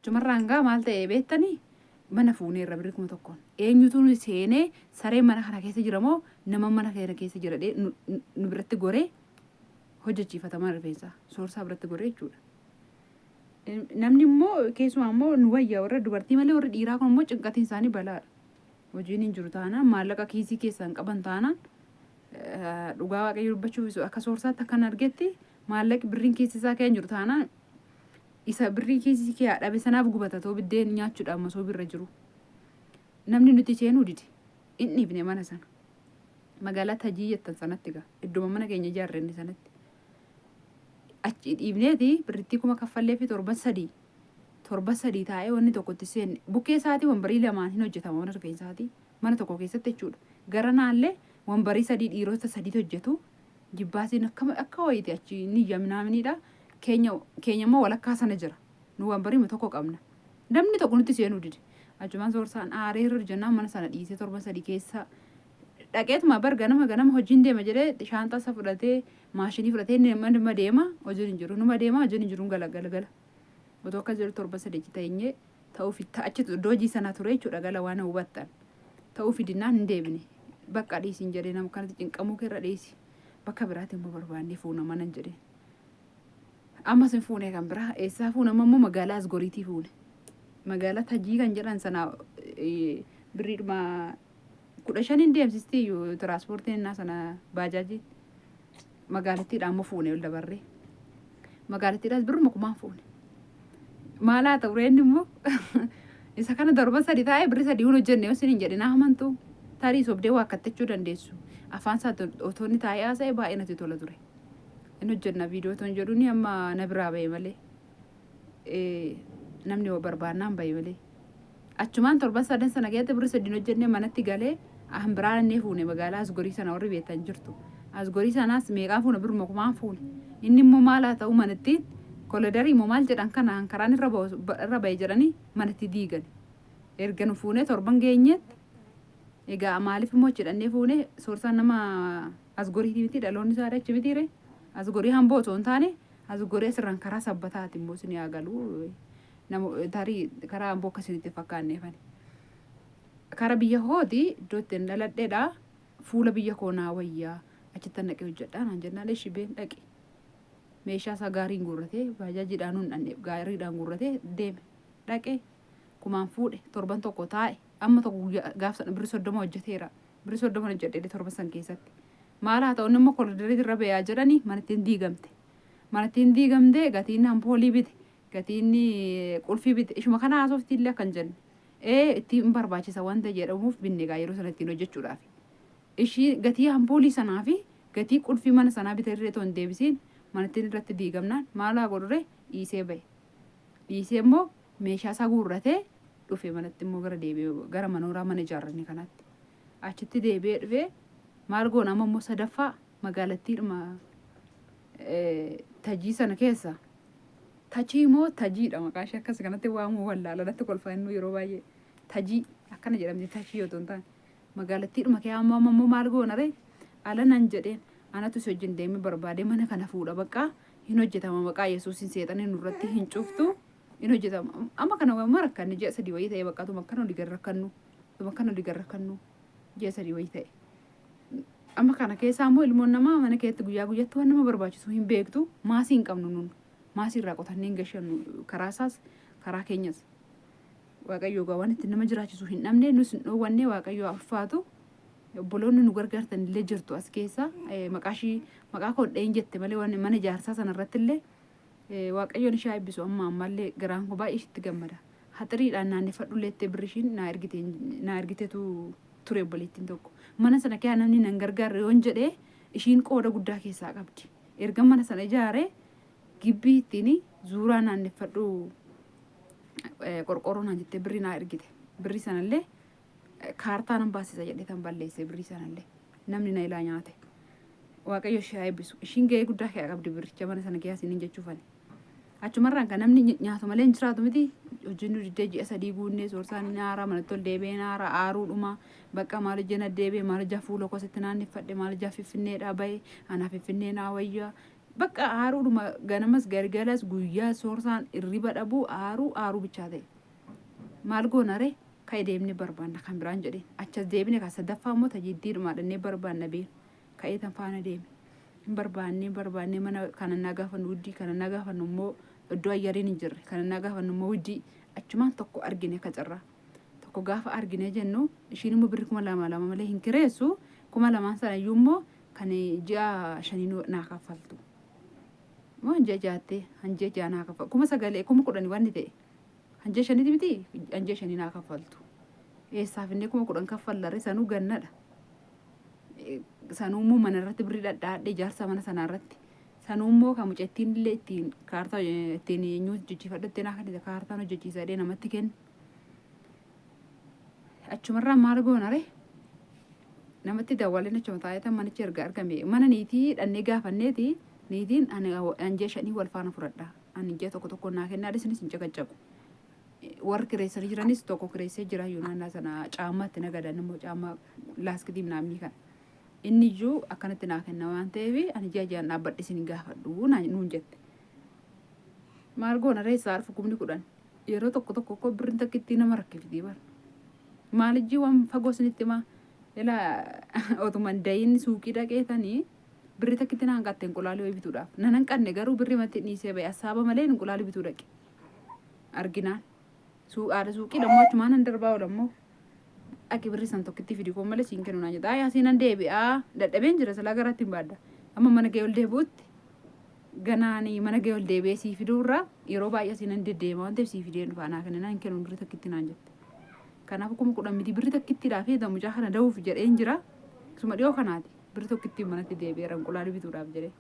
Achumarraan gaa maal ta'e beektanii, mana fuuneerra birrii 1000n. Eenyutu nu seenee, saree mana kana keessa jira moo nama mana kana keessa jira nu biratti goree hojjechiifata mana rifeensaa Soorsaa biratti goree jechuudha. Namni immoo keessumaa immoo nu wayya warra dubartii malee, warri dhiiraa kun immoo cinqatiin isaanii balaadha. Hojiin hin jiru taanaan, maallaqa kiisii keessaan qaban taanaan, dhugaa Waaqayyo dubbachuuf akka Soorsaatti akkan argetti, maallaqi birriin kiisii isaa kee hin jiru taanaan, isa birrii kiisii kee dhabe sanaaf gubata ta'uu biddeen nyaachuudhaaf masoo birra jiru. Namni nuti seenuu dide. Hin dhiifne mana sana. Magaalaa Tajii jettan sanatti gaa, idduma mana keenya ijaarrenne sanatti. Achi dhiifneeti birrittii 1000 kaffallee fi torban 3 taa'ee wanni tokko itti seenne. Bukkee isaatii wambarii lamaan hin hojjetama mana rifeensaatii, mana tokko keessatti jechuudha. Gara naallee wambarii sadii dhiirota sadiitu hojjetu. Jibbaasiin akka wayiiti achi ni yaminaaminidha. Keenya keenya immoo walakkaa sana jira. Nu wambariima tokko qabna. Namni tokko nutti seenuu dide. Achumaan Soorsaan aaree irra jennaan mana sana dhiisee torban 3 keessa dhaqeetuma bar ganama ganama hojiin deema jedhee shaanxaa isa fudhatee, maashinii fudhatee numa deema, hojiin hin jiru, numa deema, hojiin hin jiru, gala gala gala. Otoo akkas jedhu torban 3 achi teenyee ta'uuf achi iddoo hojii sana ture jechuudha, gala waan hubattan. Ta'uuf dinnaan hin deebine. Bakka dhiisiin jedhee, nama kanatti cinqamuu keerra dhiisi. Bakka biraatti immoo barbaannee fuuna mana jedhee. Ammas hin fuune kan biraa. Eessaa fuune? Amma immoo magaalaa Asgoriitii fuune. Magaalaa Tajii kan jedhan sana birriidhuma 15n deemsisti iyyuu tiraanspoortiin innaa sana baajaajiin. Magaalattiidhaan immoo fuune ol dabarree. Magaalattiidhaas birruma kumaan fuune. Maal haa ta'u reenni immoo isa kana torban 3 taa'ee birri 3 hin hojjenne yoo isin hin jedhin amantu, tarii sobdee waa akkattachuu dandeessu. Afaan isaa otoo inni taa'ee haasa'e baay'ee natti tola ture. Hin hojjenna viidiyoo toon jedhuuni amma na biraa ba'e malee. Namni barbaannaan ba'e malee. Achumaan torban sadan sana keessatti birri 3 hojjennee manatti galee biraa inni fuune magaalaa Asgorii sana warri beektan jirtu. Asgorii sanaas meeqaan fuune? Birruma kumaan fuune. Inni immoo maal haa ta'u, manatti kolodarii immoo maal jedhan kana karaan irra ba'e jedhanii manatti diigan. Erga nu fuunee torban geenyetti egaa maaliif immoo jedhannee fuune? Soorsaan nama Asgoriitii miti, dhaloonni isaa achi mitiire. Asgorii hamboo otoo hin taane Asgorii asirraan karaa Sabbataati immoo isin haa galu. Nama tarii karaa Amboo akkasinitti fakkaanneefani. Kara biyya kooti iddoo ittiin dhaladheedha. Fuula biyya koo naa wayyaa, achittan dhaqee hojjedhaa naan jennaan, eshi been dhaqi. Meeshaa isaa gaariin guurratee, baajaajiidhaan nun dhanne, gaariidhaan guurratee deeme. Dhaqee kumaan fuudhe, torban tokko taa'e, amma tokko guyyaa gaaf sana birri 30 hojjeteera. Birri 30 hojjedhe torban san keessatti. Maal haa ta'u, inni immoo koriidarii irra ba'aa jedhanii manattiin diigamte. Manattiin diigamte, gatiin ampoolii bite, gatiin qulfii bite, ishuma kana haasofti illee akkan jenne. Ee, ittiin barbaachisa wanta jedhamuuf binne gaa yeroo sana ittiin hojjechuudhaaf. Ishii gatii ampoolii sanaa fi gatii qulfii mana sanaa bite irree otoo hin deebisiin manattiin irratti diigamnaan maal haa godhure, dhiisee bahe. Dhiisee immoo meeshaa isaa guurratee dhufe manatti immoo gara deebi'ee gara manooraa mana ijaarranne kanaatti. Achitti deebi'ee dhufee maal goona amma immoo sadaffaa magaalattiidhuma Tajii sana keessa. Tachii moo Tajiidha maqaa ishee akkas kanatti waamuu wallaala, natti kolfa inni yeroo baay'ee. Tajii akkana jedhamti, Tachii otoo hin taane. Magaalattiidhuma kee amma amma immoo maal goona ree? Ala nan jedheen, anatu si wajjin deemee barbaadee mana kana fuudha, bakka hin hojjetama, maqaa Yesuusin seexanni nurratti hin cuftu, hin hojjetama. Amma kana waan rakkanne ji'a 3 wayii ta'e, bakka tuma akkana olii gad rakkannu, tuma akkana olii gad rakkannu ji'a 3 wayii ta'e. Amma kana keessaa immoo ilmoon namaa mana keetti guyyaa guyyaatti waan nama barbaachisu hin beektu, maasii hin qabnu nun. Maasii irraa qotannee hin gashannu, karaa isaas karaa keenyas. Waaqayyo egaa waan ittiin nama jiraachisu hin dhabne, nus hin dhoowwanne, Waaqayyo haa ulfaatu. Obboloonni nu gargaartan illee jirtu as keessa, maqaa ishii maqaa koo dheen jette malee waan mana ijaarsaa sana irratti illee Waaqayyoon ishee haa eebbisu, amma ammallee garaan koo baay'ee ishitti gammada. Haxiriidhaan naanneffadhu illee jettee birri ishiin naa ergite naa ergitetu ture obboleettiin tokko. Mana sana keessaa namni nan gargaarre yoon jedhee, ishiin qooda guddaa keessaa qabdi. Erga mana sana ijaaree gibbii ittiin zuuraa naanneffadhu qorqoorroo naan jettee birri naa ergite. Birri sanallee kaartaa nan baasisa jedhee tan balleesse birrii sanallee. Namni na ilaa nyaate. Waaqayyo ishee haa eebbisu. Ishiin ga'ee guddaa keessaa qabdi birricha mana sana keessaa isiniin jechuufani. Achumarraan kan namni nyaatu malee hin jiraatu miti. Hojiin nu diddee ji'a 3 guunnee, Soorsaan nyaara manatti ol deebi'ee naara aaruudhuma. Bakka maal hojii na deebi'e, maal hojii fuula koo sitti naanneffadhe, maal hojii Finfinneedhaa bahe, anaa Finfinnee naa wayya. Bakka aaruudhuma ganamas galgalas guyyaa soorsaan irriba dhabuu aaruu aaruu bichaa ta'e. Maal goona ree? Ka'e deemnee barbaanna kan biraan jedheen. Achas deebine kan sadaffaa immoo tajiddiidhuma dhannee barbaanna beenu. Ka'ee tan faana deeme. Hin barbaannee hin barbaannee mana kana naa gaafannu wuddii kana naa gaafannu immoo iddoo ayyariin hin jirre kana naa gaafannu immoo wuddii achumaan tokko argine akka carraa. Tokko gaafa argine jennu ishiin immoo birri 2000 lama malee hin kireessu 2000n sana iyyuu immoo kan ji'a shanii naa kaffaltu. Moo ji'a jaattee han ji'a ja'a naa kaffaltu 9000 10,000 wanni ta'e han ji'a shaniiti miti han ji'a shanii naa kaffaltu. Eessaaf inni 10,000 kaffallarre sanuu gannadha. Sanuu immoo mana irratti birrii dhadhaadhe ijaarsa mana sanaa irratti. Sanuu immoo kan mucattiin illee ittiin kaartaa ittiin eenyu hojjechiifadhu ittiin akka kaartaan hojjechiisa jedhee namatti kennu. Achumarraa maal goona ree? Namatti dawwaleen achuma taa'ee manichi erga argame mana niitii dhannee gaafanneeti niitiin ani ji'a shanii wal faana fudhadha. Ani ji'a tokko tokko naa kennaa isinis hin caqacaqu. Warri kireessanii jiranis tokko kireessee jira iyyuu naannaa sana caammaatti nagadan immoo caammaa laaskitii naamni kana. Inni iyyuu akkanatti naa kenna waan ta'eef ani ji'a ji'aan dhaabbadhe isin hin gaafadhu nuun jette. Maal goona ree isaa arfu 10,000 yeroo tokko tokko koo birrin takkittii nama rakkiftii bara. Maalijjii waan fagoo isinitti himaa ilaa otuman dayin suuqii dhaqeetanii birri takkitti na hanqatte inqulaalii wayii bituudhaaf. Nan hanqanne garuu birri matti dhiisee ba'e assaaba malee inqulaalii bituu dhaqe. Arginaan. Haadha suuqii dammoo achumaan nan darbaa oola immoo. Dhaqi birri san tokkitti fidi koo malee siin kennu naan jedha. Ayi asiin nan deebi'a. Dadhabeen jira silaa garaatti hin baadda. Amma mana ga'ee ol deebi'utti ganaani mana ga'ee ol deebi'ee sii fiduu irraa yeroo baay'ee asiin nan deddeema waan ta'eef sii fidee dhufa naa kenna naan kennu birri takkitti naan jette. Kanaaf 10,000 miti birri takkittiidhaaf eeda mucaa kana da'uuf jedheen jira. Suma dhiyoo kanaati birri tokkittiin manatti deebi'eera inqulaalii bituudhaaf jedhee.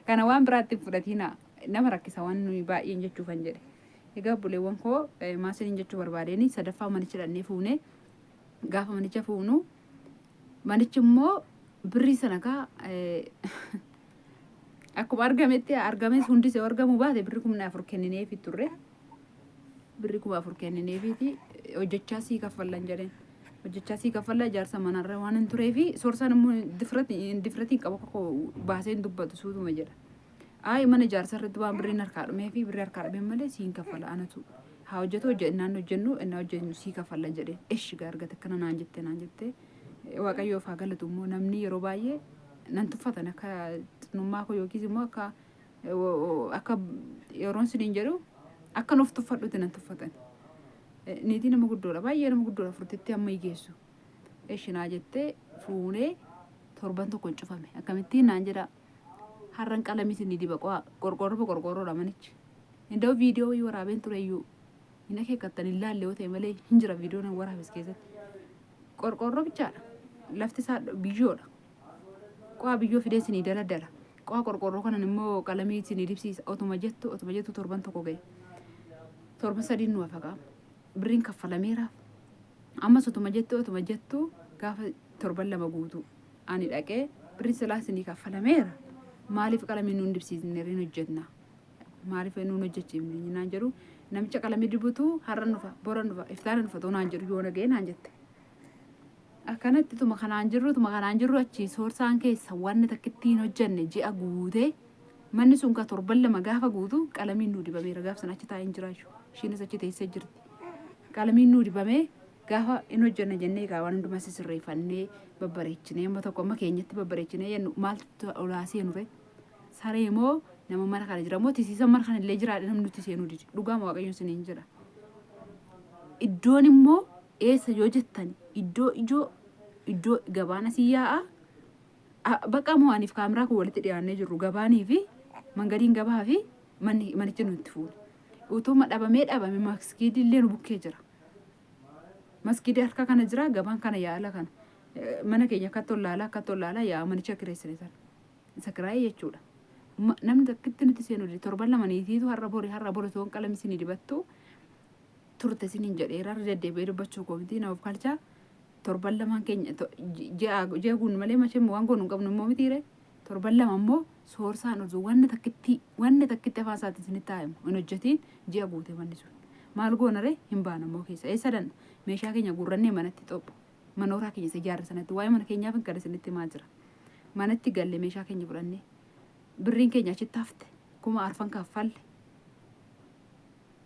Kana waan biraatti hin fudhatiinaa. Nama rakkisa waan nuyi baay'een jechuufan jedhe. Egaa obboleewwan koo maasiniin jechuu barbaadeen sadaffaa manicha dhannee fuune gaafa manicha fuunu manichi immoo birrii sana kaa akkuma argametti argames hundis yoo argamuu baate birri 4,000 kennineefi turre. Birri 4,000 kennineefiiti hojjechaa sii kaffallan jedheen. Hojjechaa sii kaffalla ijaarsa manarra waan hin tureefi soorsaan immoo difratiin qabu akka baasee hin dubbatu suutuma jedha. Ayi mana ijaarsa irratti waan birriin harkaa dhumee fi birrii harkaa dhumee malee siin kaffala anatu haa hojjetu hojjennaan hojjennu innaa hojjennu sii kaffalla jedheen. Eshi gaa argate akkana naan jette naan jette waaqayyoof haa galatu immoo namni yeroo baay'ee nan tuffatan akka xinnummaa koo yookiis immoo akka akka yeroon siniin jedhu akkan of tuffadhutti nan tuffatan. Niitii nama guddoodha baay'ee nama guddoodha furtitti amma higeessu. Eshi naa jettee fuunee torban tokko hin cufame akkamittiin naan jedhaa. Har'an qalamii isinii diba qo'aa. Qorqoorroo qorqoorroodha manichi. Inda'u viidiyoo wayii waraabeen ture iyyuu hin akeekkattan hin laalle yoo ta'e malee hin jira viidiyoo nan waraabes keessatti. Qorqoorroo bichaadha. Lafti isaa biyyoodha. Qo'aa biyyoo fidee isinii daladala. Qo'aa qorqoorroo kanan immoo qalamii isinii dibsiisa. Otuma jettu otuma jettu torban tokko ga'e. Torban sadiin nu hafa qaama. Birriin kaffalameeraaf. Ammas otuma jettu otuma jettu gaafa torban lama guutuu. Ani dhaqee birri silaa isinii kaffalameera. Maaliif qalamii nuun dibsiisne hin hojjetna? Maaliif nuun hojjechiifne naan jedhu namicha qalamii dibutu har'a nufa bora nufa iftaana nufa too naan jedhu yoo naga'e naan jette. Akkanatti tuma kanaan jirru tuma kanaan jirru achi soorsaan keessa wanni takkitti hin hojjenne ji'a guutee manni sun ka torban lama gaafa guutu qalamiin nuu dibameera gaaf sana achi taa'ee hin jiraashu ishiinis achi teessee jirti. Qalamiin nuu dibamee Gaafa in hojjenna jennee egaa waan hundumaa sisirreeffannee babbareechinee amma tokko amma keenyatti babbareechinee jennu maaltu olaa seenu ree? Saree moo nama mana kana jira moo tisiisa mana kana illee jiraadha namni nutti seenuu dide. Dhugaama Waaqayyoon isiniin jedha. Iddoon immoo eessa yoo jettan iddoo ijoo iddoo gabaan asii yaa'a. Bakka moo aniif kaameraa kun walitti dhiyaannee jirru gabaanii fi mangadiin gabaa fi manni manichi nutti fuune. Utuma dhabamee dhabame maskiidii illee nu bukkee jira. Masgiida harka kana jira gabaan kana yaala kana. Mana keenya akkatti ol laalaa akkatti ol laalaa yaa manicha kireessine sana. Isa kiraayee jechuudha. Namni takkitti nuti seenu dide torban lama niitiitu har'a bori har'a bori toon qalami isinii dibattu turte isiniin jedheera irra deddeebi'ee dubbachuu koo miti nama of kalchaa torban lamaan keenya ji'a ji'a guunnu malee machee waan goonu hin qabnu immoo mitiire torban lama immoo soorsaan osoo wanni takkitti wanni takkitti afaan isaatiin isinitti haa himu hin hojjetiin ji'a guute manni sun. Maal goona ree? Hin baana immoo keessa. Eessa dhanna? Meeshaa keenya guurrannee manatti xophu. Manooraa keenya isa ijaarre sanatti. Waa'ee mana keenyaaf kan isinitti himaa jira. Manatti galle meeshaa keenya fudhannee. Birriin keenya achitti hafte. 4000 kaffalle.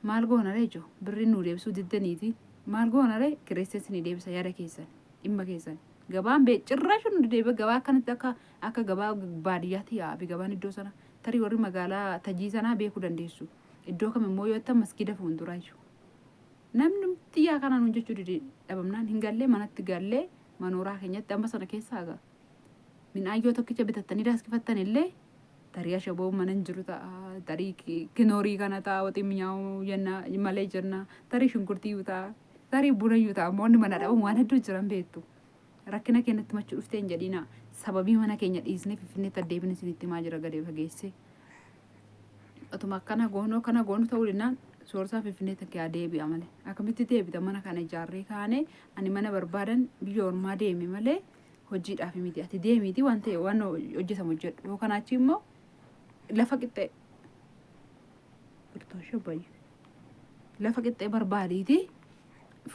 Maal goona ree ijoo? Birriin nuu deebisuu diddaniiti. Maal goona ree? Kireessee isinii deebisa yaada keessan. Dhimma keessan. Gabaan bee cirraashu nu deebi'a gabaa akkanatti akka akka gabaa baadiyyaatti yaa'a gabaan iddoo sana. Tarii warri magaalaa tajii sanaa beekuu dandeessu. Iddoo kam immoo yoo jettan maskiida fuulduraa iyyuu. Namni xiyyaa kanaan hojjechuu dide dhabamnaan hin gallee manatti gallee manooraa keenyatti amma sana keessaa gaa. Midhaan yoo tokkicha bitattanii daaskifattan illee tarii ashaboo mana hin jiru ta'a, tarii kinoorii kana ta'a, waxii mi'aawu jenna malee jenna, tarii shunkurtii iyyuu ta'a, tarii buna iyyuu ta'a. Ammoo wanni mana dhabamu waan hedduu jiran beektu. Rakkina keenyatti machuu dhuftee hin jedhinaa. Sababii mana keenya dhiisnee Finfinneetti addeebine isinitti himaa jira gadi fageessee. Otuma akkana goonuu akkana goonu ta'uu dinnaan soorsaa Finfinneetti akka deebi'a malee. Akkamitti deebita mana kana ijaarree kaanee ani mana barbaadan biyya ormaa deeme malee hojiidhaaf miti. Ati deemiiti waan ta'e waan hojjetamu hojjedhu. Yoo kanaa achi immoo lafa qixxee. Lafa qixxee barbaadiiti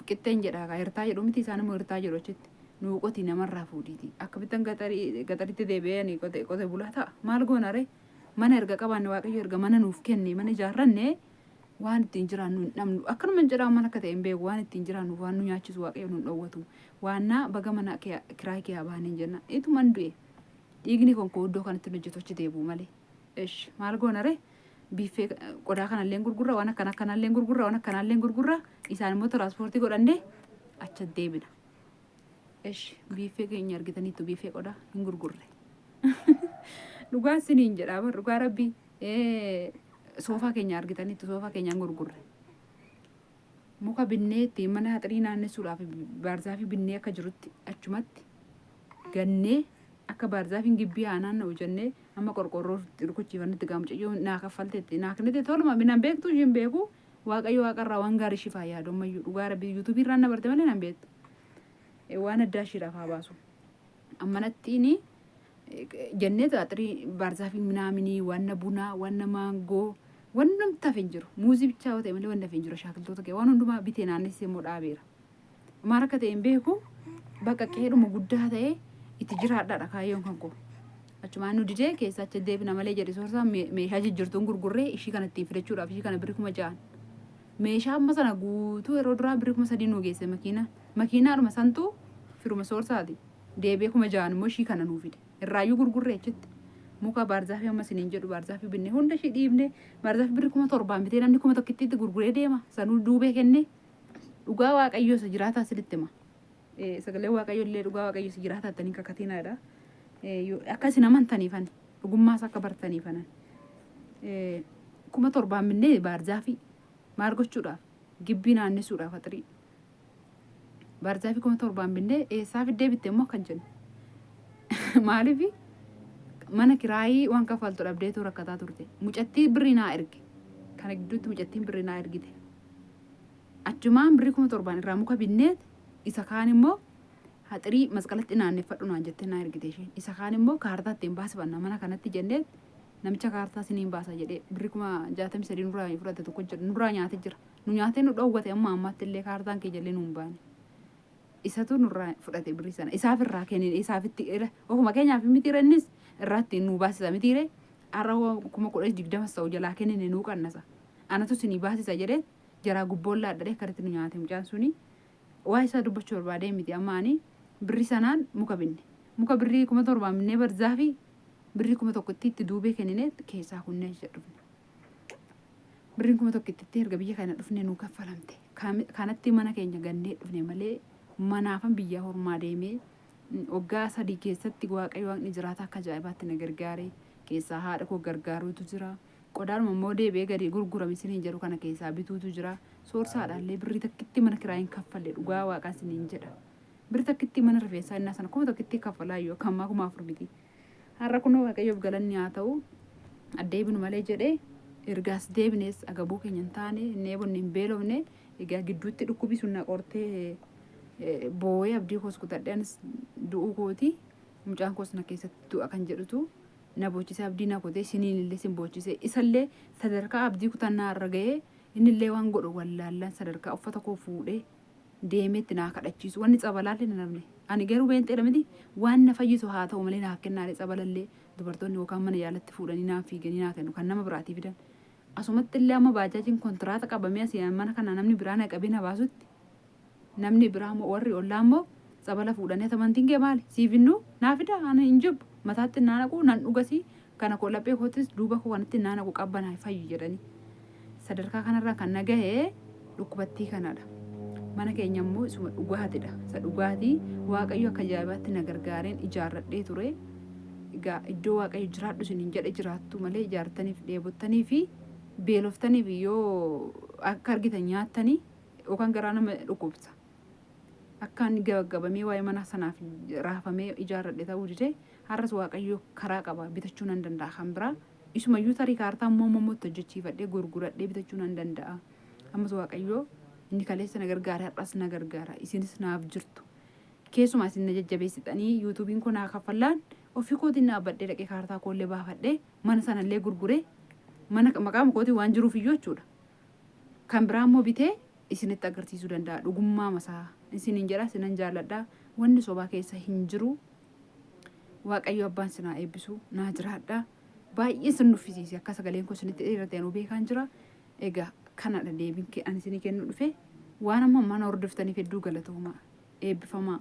qixxeen jedha kaa hirtaa jedhu miti isaan immoo hirtaa jedhu achitti nuu qoti namarraa fuudhiiti. Akkamittan gaxarii gaxaritti deebi'ee ani qote qote bulaa ta'a. Maal goona ree? Mana erga qabaanne Waaqayyo erga mana nuuf kenne mana ijaarranne waan ittiin jiraannu hin dhabnu. Akkanuma hin jedhaa mana akka ta'e hin beeku waan ittiin jiraannu waan nu nyaachisu Waaqayyo nu hin dhowwatu. Waannaa baga mana kiraay kee haa baaneen jenna. Ituman du'e. Dhiigni kon koo iddoo kanatti hin hojjetu achi deebi'u malee. Esh maal goona ree? Biiffee qodaa kanallee gurgurra waan akkana akkanallee gurgurra waan akkanallee gurgurra isaan immoo tiraanspoortii godhannee achi deebina. Esh biiffee keenya argitaniittu biiffee qodaa hin gurgurre. Dhugaa isiniin jedhaa bar dhugaa rabbii soofaa keenya argitaniittu soofaa keenya hin gurgurre. Muka binnee ittiin mana haxirii naannessuudhaaf baarzaafii binnee akka jirutti achumatti gannee akka baarzaafiin gibbii haa naanna'u jennee amma qorqoorroo rukuchiifannutti gaa mucayyoo naa kaffalteetti naa kennite toluma minaan beektu ishiin beeku Waaqayyo waaqarraa waan gaarii ishiif haa yaadu ammayyuu dhugaa rabbii yuutuubii irraan na barte malee nan beektu waan addaa ishiidhaaf haa baasu ammanattiin jennee xaaxirii baarzaafii minaaminii wanna bunaa wanna maangoo wannumti hafe hin jiru muuzii bichaa yoo ta'e malee wanni hafe hin jiru shaakiltoota kee waan hundumaa bitee naannessee immoo dhaabeera maal akka ta'e hin beeku bakka qe'eedhuma guddaa ta'e itti jiraadhaadha kaayyoon kan koo. Achumaan nu didee keessa achi deebina malee jedhe soorsaa meeshaa jijjiirtuun gurgurree ishii kana ittiin fidachuudhaaf ishii kana birrii 6000. Meeshaa amma sana guutuu yeroo duraa birrii 3000 nuu geesse makiinaa. Makiinaadhuma santu firuma soorsaati. Deebi'ee 6000 immoo ishii kana nuu fide. Irraayyuu gurgurree achitti. Muka baarzaafii amma isiniin jedhu baarzaafii binnee hunda ishii dhiibnee baarzaafii birrii 7000 bitee namni 1000tti gurguree deema. Sanuu duubee kennee. Dhugaa Waaqayyoo isa jiraataa isinitti hima. Sagalee Waaqayyoo illee dhugaa Waaqayyoo isa jiraataa ittanii kakatinaa jedha. Akka isin amantaniifan dhugummaas akka bartaniifanan. 7000 binnee baarzaafii maal gochuudhaaf gibbii naannessuudhaaf axirii. Baarzaafii 7000 binnee eessaa fiddee bitte immoo kan jennu. Maaliif mana kiraayii waan kaffaltu dhabdeetu rakkataa turte. Mucattii birrii naa erge. Kana gidduutti mucattiin birrii naa ergite. Achumaan birrii 7000 irraa muka binneet isa kaan immoo haxirii masqalatti naanneffadhu naan jettee naa ergite isheen. Isa kaan immoo kaartaa ittiin baasifanna mana kanatti jenneet namicha kaartaa siniin baasa jedhee birrii 63,000 nurraa fudhate tokko jira nurraa nyaate jira. Nu nyaatee nu dhoowwate amma ammaatti illee kaartaan keenya illee nu hin baane. Isatu nurraa fudhate birrii sana isaaf irraa kennine isaaf itti ofuma keenyaaf mitiire innis irraa ittiin nu baasisa mitiire har'a 10,020 ta'u jalaa kennine nuu qannasa. Anatu isinii baasisa jedhee jaraa gubboon laadhadhee akkanitti nu nyaate mucaan suni. Waa isaa dubbachuu barbaadee miti amma ani birrii sanaan muka binne. Muka birrii 7000 binnee barzaafii birrii 1000 itti duubee kennine keessaa kunnee achi dhufne. Birriin 1000 erga biyya kana dhufne nuu kaffalamte. Kanatti mana keenya gannee dhufne malee manaafan biyyaa hormaa deemee waggaa 3 keessatti Waaqayyo Waaqni jiraata akka ajaa'ibaatti na gargaare keessaa haadha koo gargaaruutu jira. Qodaanuma immoo deebi'ee gadi gurgurame isiniin jedhu kana keessaa bituutu jira. Soorsaadhaallee birrii takkitti mana kiraa hin kaffalle dhugaa waaqaa isiniin jedha. Birrii takkitti mana rifeensaa innaa sana 1000 kaffalaa iyyuu akka ammaa 4000 miti. Har'a kunoo Waaqayyoof galanni haa ta'u. Addeebinu malee jedhee ergaas deebinees agabuu keenya hin taane hin dheebonne hin beelofne egaa gidduutti dhukkubi sun na qortee boo'ee abdii koos kutadhe anis du'uu kooti mucaan koos na keessatti du'a kan jedhutu na boochise abdii na kutee isiniin illee sin boochise isallee sadarkaa abdii kutannaa irra ga'ee innillee waan godhu wallaallaan sadarkaa uffata koo fuudhee deemeetti naa kadhachiisu wanni tsabalaallee na namne ani garuu beenxeedha miti waan na fayyisu haa ta'u malee naaf kennaalee tsabalallee Dubartoonni yookaan mana yaalatti fuudhanii naa fiiganii naa kennu kan nama biraatii fidan. Asumatti illee amma baajaajiin kontiraata qabamee asii mana kana namni biraa na qabee na baasutti namni biraa immoo warri ollaa immoo tsabala fuudhanii ati amantiin kee maali siif innuu naa fida ani hin jibbu mataatti naa naqu nan dhugasii kana koo laphee kootis duuba koo kanatti naa naqu qabbanaa fayyu jedhanii sadarkaa kanarraa kan na gahe dhukkubattii kanadha. Mana keenya immoo isuma dhugaatidha. Isa dhugaatii Waaqayyo akka ajaa'ibaatti na gargaareen ijaarradhee ture. Egaa iddoo Waaqayyo jiraadhu isiniin jedhe jiraattu malee ijaartaniif dheebottanii fi beeloftaniif yoo akka argitan nyaattanii yookaan garaa nama dhukkubsa. Akka inni gabagabamee waa'ee mana sanaaf raafamee ijaarradhe ta'uu dide har'as Waaqayyo karaa qaba bitachuu nan danda'a kan biraa. Isumayyuu tarii kaartaa immoo amma immoo itti hojjechiifadhee gurguradhee bitachuu nan danda'a. Ammas Waaqayyo inni kaleessa na gargaare har'as na gargaara. Isinis naaf jirtu. Keessumaa isin na jajjabeessitanii yuutuubiin koo naa kaffallaan ofii kootiin dhaabbadhee dhaqee kaartaa koollee baafadhee mana sanallee gurguree mana maqaa kootiin waan jiruuf iyyuu jechuudha. Kan biraa immoo bitee isinitti agarsiisuu danda'a dhugummaa masaa isiniin jedha isinan jaalladha wanni sobaa keessa hin jiru. Waaqayyo abbaan sinaa eebbisu naa jiraadha. Baay'ee sin nuffisiise akka sagaleen koo isinitti dheerate anuu beekaan jira. Egaa kanadha deebiin kee ani isinii kennuu dhufe waan amma mana hordoftaniif hedduu galatoomaa eebbifamaa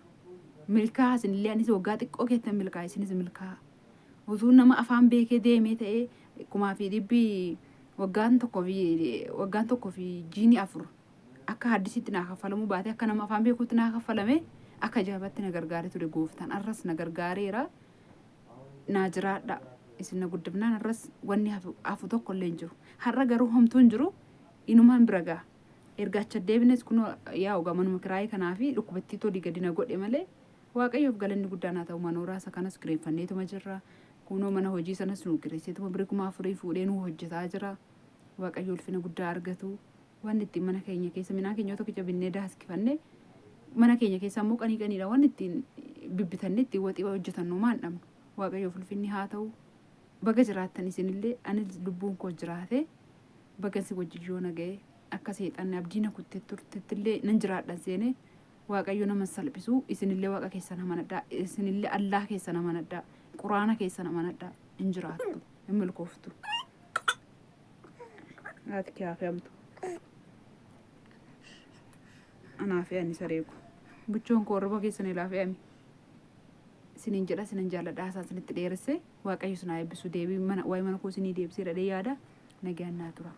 milkaa'aa isinillee anis waggaa xiqqoo keessan milkaa'e isinis milkaa'aa. Utuu nama afaan beekee deemee ta'ee kumaa fi dhibbi waggaan tokkoo fi waggaan tokkoo fi jiini afur akka haddisitti naa kaffalamuu baatee akka nama afaan beekuutti naa kaffalame akka ajaa'ibaatti na gargaaree ture gooftaan arras na gargaareera naa jiraadha isin na guddifnaan har'as wanni hafu hafu tokko illee hin jiru har'a garuu homtuu hin jiru inumaan bira ga'a erga achi deebines kunoo yaa ogaa manuma kiraayii kanaa fi dhukkubattii tolii gadi na godhe malee waaqayyoof galanni guddaan haa ta'u manooraa isa kanas kireeffanneetuma jirra kunoo mana hojii sanas nu kireesseetuma birrii 4000 fuudhee nu hojjetaa jira waaqayyo ulfina guddaa argatu wanni ittiin mana keenya keessa midhaan keenya yoo tokkicha binnee daaskifanne mana keenya keessa immoo qanii qaniidha wanni ittiin bibbitanne ittiin waxii hojjetannu maan dhabnu waaqayyoof ulfinni haa ta'u baga jiraattan isinillee anis lubbuun koo jiraate baga si wajjin yoo na ga'e akka seexanni abdii na kuttee turtettillee nan jiraadhan seene waaqayyo nama salphisu isinillee waaqa keessan amanadhaa isinillee allaa keessan amanadhaa quraana keessan amanadhaa hin jiraattu hin milkooftu. Haati kee haa fe'amtu. Anaa fe'ani saree ko. Buchoon koo warra keessan ilaa fe'ami. Isiniin jedha isinan jaalladha haasaan isinitti dheeresse waaqayyo isin haa eebbisu deebii mana waa'ee mana koo isinii deebisee dhadhee yaada nagaan naa tura.